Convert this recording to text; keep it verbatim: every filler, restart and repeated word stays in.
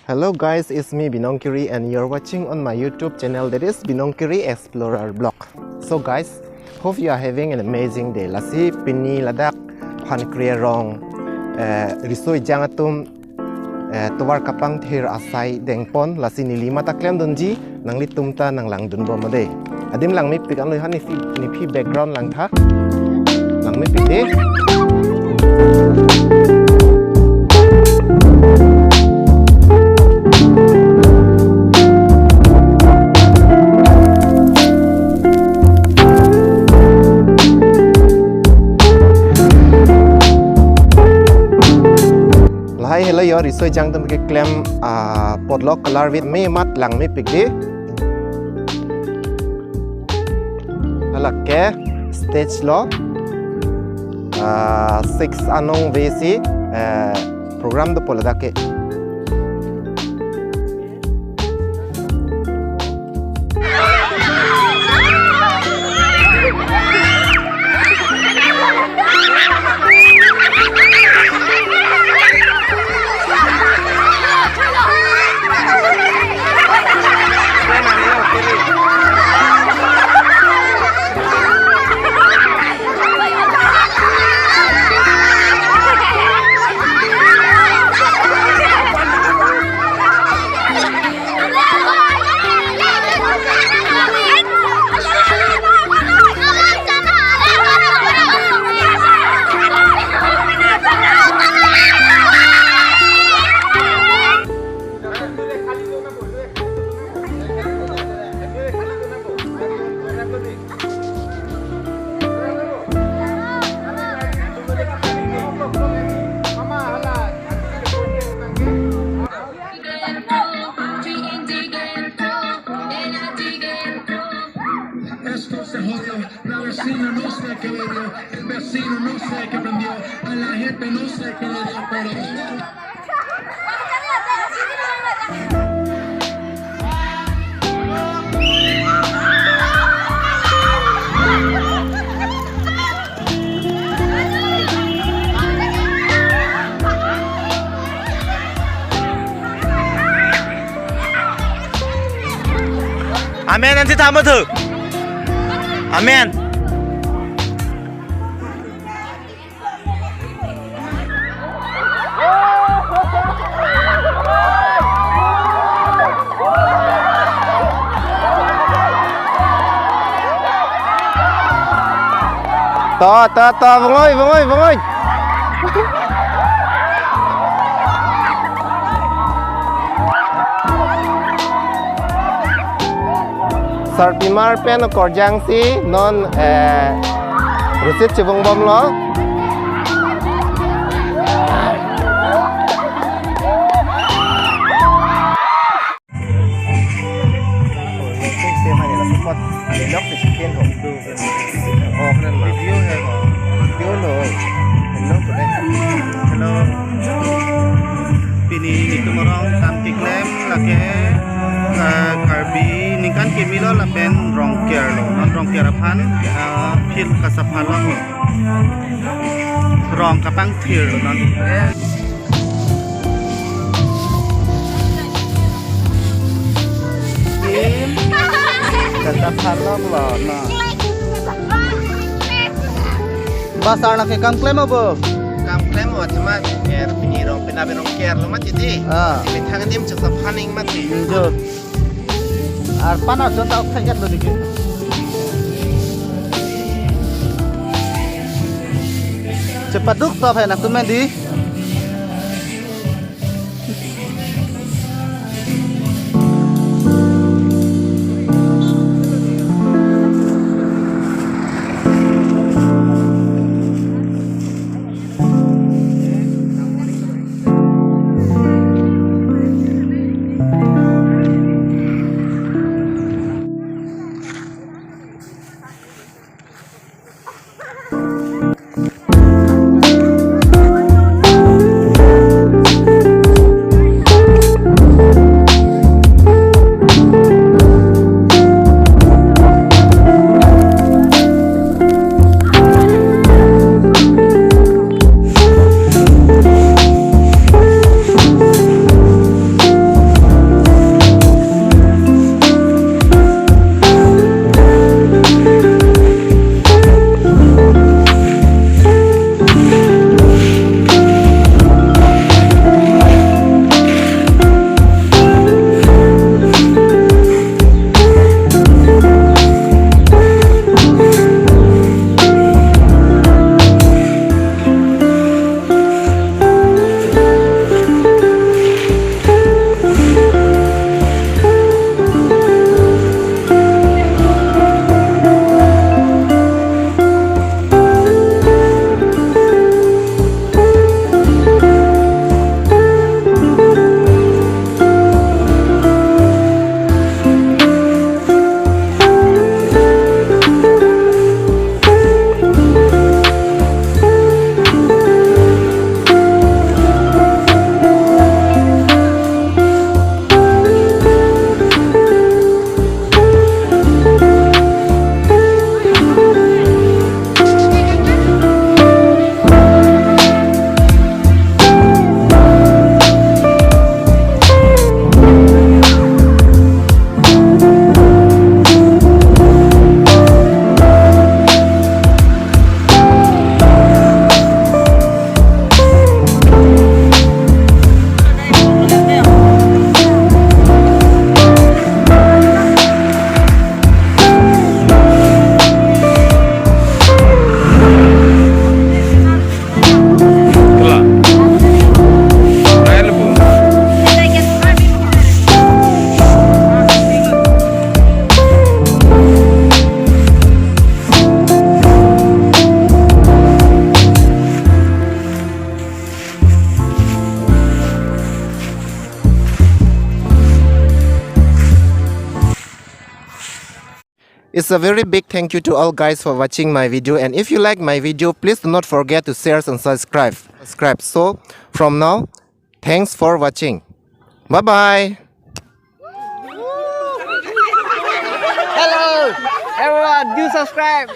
Hello guys, it's me Binong Kiri and you're watching on my YouTube channel, that is Binong Kiri Explorer Blog. So guys, hope you are having an amazing day. Lasi pini ladak Phankri arong, eh, riso ejang atum, eh, tovar kapangthir asai dengpon, lasi neli mata klemdunji, nanglitum ta nanglangdun bom ade. Adim langmepik anlo, ha nephi, nephi background langtha. Langmepik de. Lahai helo yo, riso ejang atum keklem, ah, potlok kalar vit me mat langmepik de. Halake stage lo, ah, six anong V C, eh, program dopo ladak ke. Esto se jodió, la vecina no sé qué le dio, el vecino no sé qué prendió, a la gente no sé qué le dio, pero Amen, ansi tamo thu. Amen. To, to, to, vangoi, vangoi, vangoi. Sarpimar pen okorjang si non, eh, rosit chevung bomlo. Video hai ko. Video lo. Hello, hello. Pini netum arong kam keklem lake, eh, Karbi ningkan kimi lo lapen Rongker lo. Non Rongker aphan, eh, field kasapha lo. Rong kapangthir lo non. Kasapha lo non. Ba sar nang ke kam klem abo? Kam klem abo, cuma er pini rong pina berong ker lo mat jadi. Ah. Di methang adim chok sa phaning mat di. Jo. Arpan arjon ta ok thaget lo diki. Chepaduk ta phai nangtum mandi. It's a very big thank you to all guys for watching my video, and if you like my video, please do not forget to share and subscribe. Subscribe. So from now, thanks for watching. Bye bye. Hello, everyone, do subscribe.